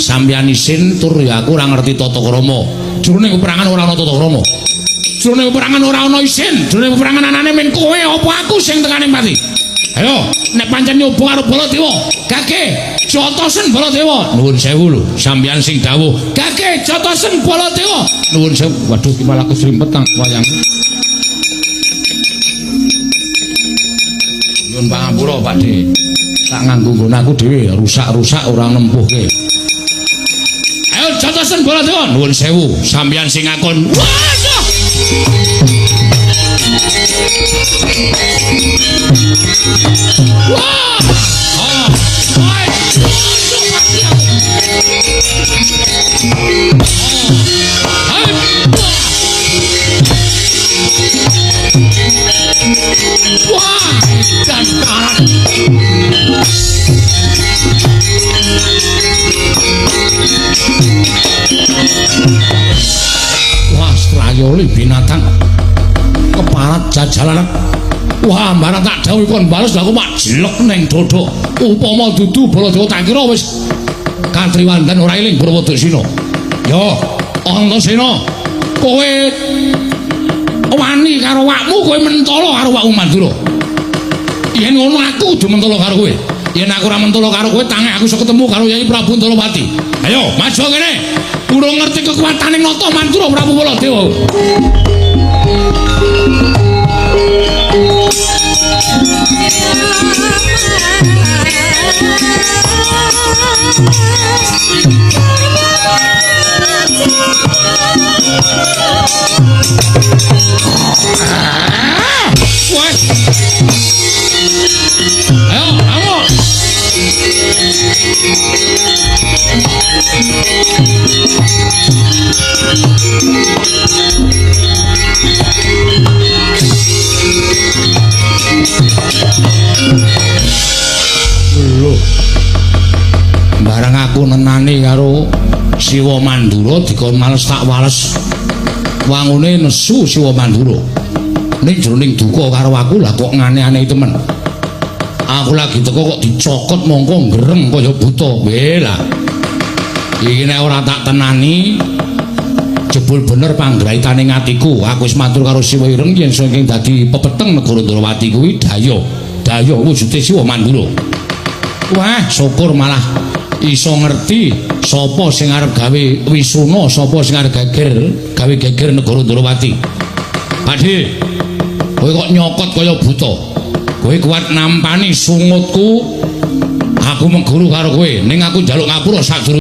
Sampeyan isin tur ya aku ora ngerti tata krama. Jroning peperangan ora ana tata krama. Jroning peperangan ora ana isin. Jroning peperangan anane mung kowe apa aku sing tekane pati. Ayo, nek pancen nyoba karo Baladewa, gage jotosen Baladewa. Nuwun sewu lho, sampeyan sing dawuh. Gage jotosen Baladewa. Nuwun sewu. Waduh, iki malah kesrimpet tang wayang. Nyuwun pangapura, Pakde. Tak nganggo nggon aku dhewe, rusak-rusak ora nempuhke. Ayo jotosen Baladewa. Nuwun sewu, sampeyan sing ngakon. Waduh. Wah! Ah! Wah! Mati aku. Wah! Dan karat. Wah, strayoli binatang keparat jajalan. Wah, barang tak dawuhi kon bales aku mak jelek ning dodok. Upama dudu Baladewa tak kira wis katriwandan ora eling Purwodaksina. Yo, Antasena, kowe wani karo awakmu, kowe mentala karo awakmu Mandura. Yen ngono aku kudu mentala karo kowe. Yen aku ora mentala karo kowe, tangi aku iso ketemu karo Yai Prabu Antarawati. Ayo, maju kene. Urung ngerti kekuatane nata Mandura Prabu Baladewa. Wah. Ayo, kamu. Lho. Barang aku nenani karo Siwa Mandura dikon males tak wales. Wangune nesu Siwa Mandura. Ning jroning duka karo aku lah kok ngane-ane temen. Aku lagi teko kok dicokot mongko ngreng kaya buta. Weh lah. Iki nek ora tak tenani jebul bener panggraitane atiku. Aku wis matur karo Siwa Ireng yen saking dadi pepeteng negara Ndrawati kuwi daya. Daya wujude Siwa Mandura. Wah, syukur malah iso ngerti sapa sing arep gawe wisuna, sapa sing arep geger, gawe geger negara Ndrawati. Pakde, kowe kok nyokot kaya buta. Kowe kuat nampani sungutku. Aku meguru karo kowe, ning aku njaluk ngapura sadurunge